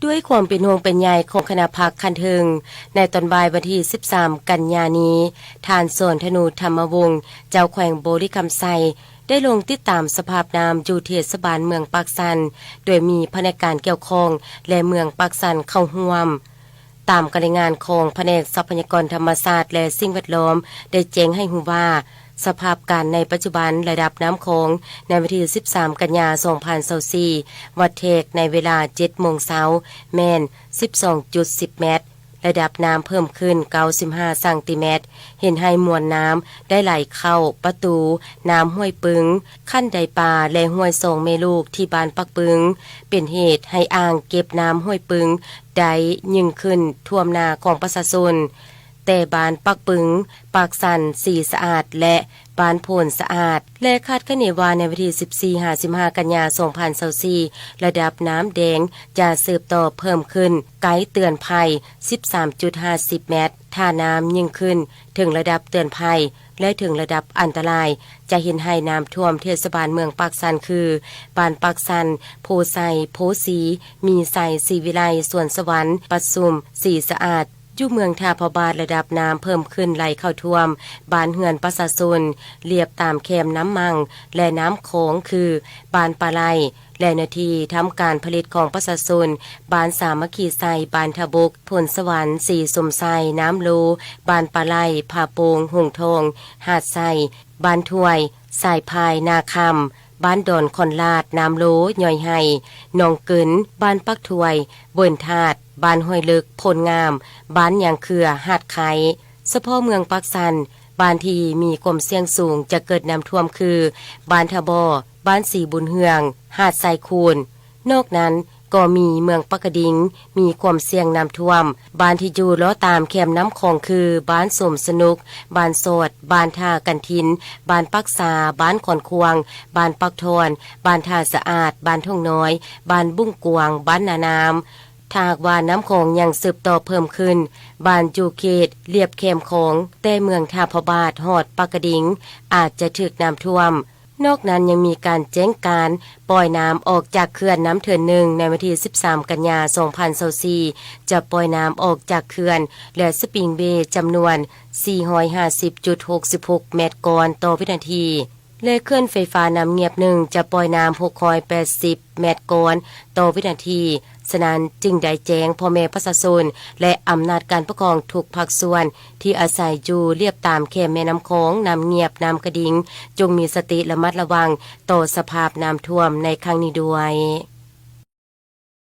ດ້ວຍຄວາມເປັນຫ່ວງເປັນໃຍຂອງຄະນະພັກຂັ້ນເທິງ, ໃນຕອນບ່າຍວັນທີສິບສາມ ກັນຍານີ້, ທ່ານ ສອນທະນູ ທຳມະວົງ ເຈົ້າແຂວງບໍລິຄຳໄຊ ໄດ້ລົງຕິດຕາມສະພາບນ້ຳຢູ່ເທດສະບານເມືອງປາກຊັນ, ໂດຍມີພະແນກການກ່ຽວຂ້ອງ ແລະ ເມືອງປາກຊັນເຂົ້າຮ່ວມ. ຕາມການລາຍງານຂອງພະແນກຊັບພະຍາກອນທຳມະຊາດ ແລະ ສິ່ງແວດລ້ອມ ໄດ້ແຈ້ງໃຫ້ຮູ້ວ່າ, ສະພາບການໃນປັດຈຸບັນ, ລະດັບນ້ຳຂອງໃນວັນທີສິບສາມ ກັນຍາ ສອງພັນຊາວສີ່ ວັດແທກໃນເວລາເຈັດໂມງເຊົ້າ ແມ່ນສິບສອງຈຸດສິບແມັດ, ລະດັບນ້ຳເພີ່ມຂຶ້ນເກົ້າສິບຫ້າຊັງຕີແມັດ, ເຮັດໃຫ້ມວນນ້ຳໄດ້ໄຫຼເຂົ້າປະຕູນ້ຳຫ້ວຍປຶງ, ຄັນໄດປາ ແລະ ຫ້ວຍສອງແມ່ລູກທີ່ບ້ານປາກປຶງ, ເປັນເຫດໃຫ້ອ່າງເກັບນ້ຳຫ້ວຍປຶງໄດ້ຍິ່ງຂຶ້ນຖ້ວມນາຂອງປະຊາຊົນ. ແຕ່ບ້ານປາກປຶງ, ປາກຊັນ, ສີສະອາດ ແລະ ບ້ານໂພນສະອາດ ແລະ ຄາດຄະເນວ່າໃນວັນທີສິບສີ່ຫາສິບຫ້າ ກັນຍາ ສອງພັນຊາວສີ່ ລະດັບນ້ຳແດງຈະສືບຕໍ່ເພີ່ມຂຶ້ນໃກ້ເຕືອນໄພສິບສາມຈຸດຫ້າສິບແມັດ. ຖ້ານ້ຳຍິ່ງຂຶ້ນເຖິງລະດັບເຕືອນໄພ ແລະ ເຖິງລະດັບອັນຕະລາຍ, ຈະເຮັດໃຫ້ນ້ຳຖ້ວມເທດສະບານເມືອງປາກຊັນ ຄື ບ້ານປາກຊັນ, ໂພໄຊ, ໂພສີ, ມີໄຊ, ສີວິໄລ, ສວນສະຫວັນ, ປະຊຸມ, ສີສະອາດ, ຢູ່ເມືອງທ່າພະບາດ ລະດັບນ້ຳເພີ່ມຂຶ້ນໄຫຼເຂົ້າຖ້ວມບ້ານເຮືອນປະຊາຊົນ ລຽບຕາມແຄມນ້ຳມັ່ງ ແລະ ນ້ຳຂອງ ຄື ບ້ານປາໄຫຼ ແລະ ເນື້ອທີ່ທຳການຜະລິດຂອງປະຊາຊົນ ບ້ານສາມັກຄີໄຊ, ບ້ານທ່າບົກ, ໂພນສະຫວັນ, ສີສົມໄຊ, ນ້ຳໂລ, ບ້ານປາໄຫຼ, ຜາໂປ່ງ, ຫົງທອງ, ຫາດໄຊ, ບ້ານຖ້ວຍ, ສາຍພາຍ, ນາຄຳ, ບ້ານດອນຄອນລາດ, ນ້ຳໂລ, ຍ້ອຍໄຮ່, ໜອງກຶນ, ບ້ານປາກຖ້ວຍ, ເວີນທາດ, ບ້ານຫ້ວຍເລິກ, ໂພນງາມ, ບ້ານຍາງເຄືອ, ຫາດໄຄ. ສະເພາະເມືອງປາກຊັນ, ບ້ານທີ່ມີຄວາມສ່ຽງສູງຈະເກີດນ້ຳຖ້ວມຄື ບ້ານທ່າບໍ່, ບ້ານສີບຸນເຮືອງ, ຫາດຊາຍຄູນ. ນອກນັ້ນກໍມີເມືອງປາກກະດິງ ມີຄວາມສ່ຽງນ້ຳຖ້ວມ. ບ້ານທີ່ຢູ່ເລາະຕາມແຄມນ້ຳຂອງຄື ບ້ານສົມສະໜຸກ, ບ້ານສອດ, ບ້ານທ່າກັນທິນ, ບ້ານປາກຊາ, ບ້ານຄອນຂວາງ, ບ້ານປາກທ່ອນ, ບ້ານທ່າສະອາດ, ບ້ານທົ່ງນ້ອຍ, ບ້ານບຸ້ງກວາງ, ບ້ານນານ້ຳ. ຖ້າຫາກວ່ານ້ຳຂອງຍັງສືບຕໍ່ເພີ່ມຂຶ້ນ, ບ້ານຢູ່ເຂດລຽບແຄມຂອງ, ແຕ່ເມືອງທ່າພະບາດຮອດປາກກະດິງ ອາດຈະຖືກນ້ຳຖ້ວມ. ນອກນັ້ນຍັງມີການແຈ້ງການປ່ອຍນ້ຳອອກຈາກເຂື່ອນນ້ຳເທີນໜຶ່ງ ໃນວັນທີສິບສາມ ກັນຍາ ສອງພັນຊາວສີ່ ຈະປ່ອຍນ້ຳອອກຈາກເຂື່ອນ ແລະ ສະປຣິງເວ ຈຳນວນສີ່ຮ້ອຍຫ້າສິບຈຸດຫົກສິບຫົກແມັດກ້ອນຕໍ່ວິນາທີ ແລະ ເຂື່ອນໄຟຟ້ານ້ຳງຽບໜຶ່ງ ຈະປ່ອຍນ້ຳຫົກຮ້ອຍແປດສິບແມັດກ້ອນຕໍ່ວິນາທີ. ສະນັ້ນຈຶ່ງໄດ້ແຈ້ງພໍ່ແມ່ປະຊາຊົນ ແລະ ອຳນາດການປົກຄອງທຸກພາກສ່ວນ ທີ່ອາໄສຢູ່ລຽບຕາມແຄມແມ່ນ້ຳຂອງ, ນ້ຳງຽບ, ນ້ຳກະດິງ, ຈົ່ງມີສະຕິລະມັດລະວັງຕໍ່ສະພາບນ້ຳຖ້ວມໃນຄັ້ງນີ້ດ້ວຍ.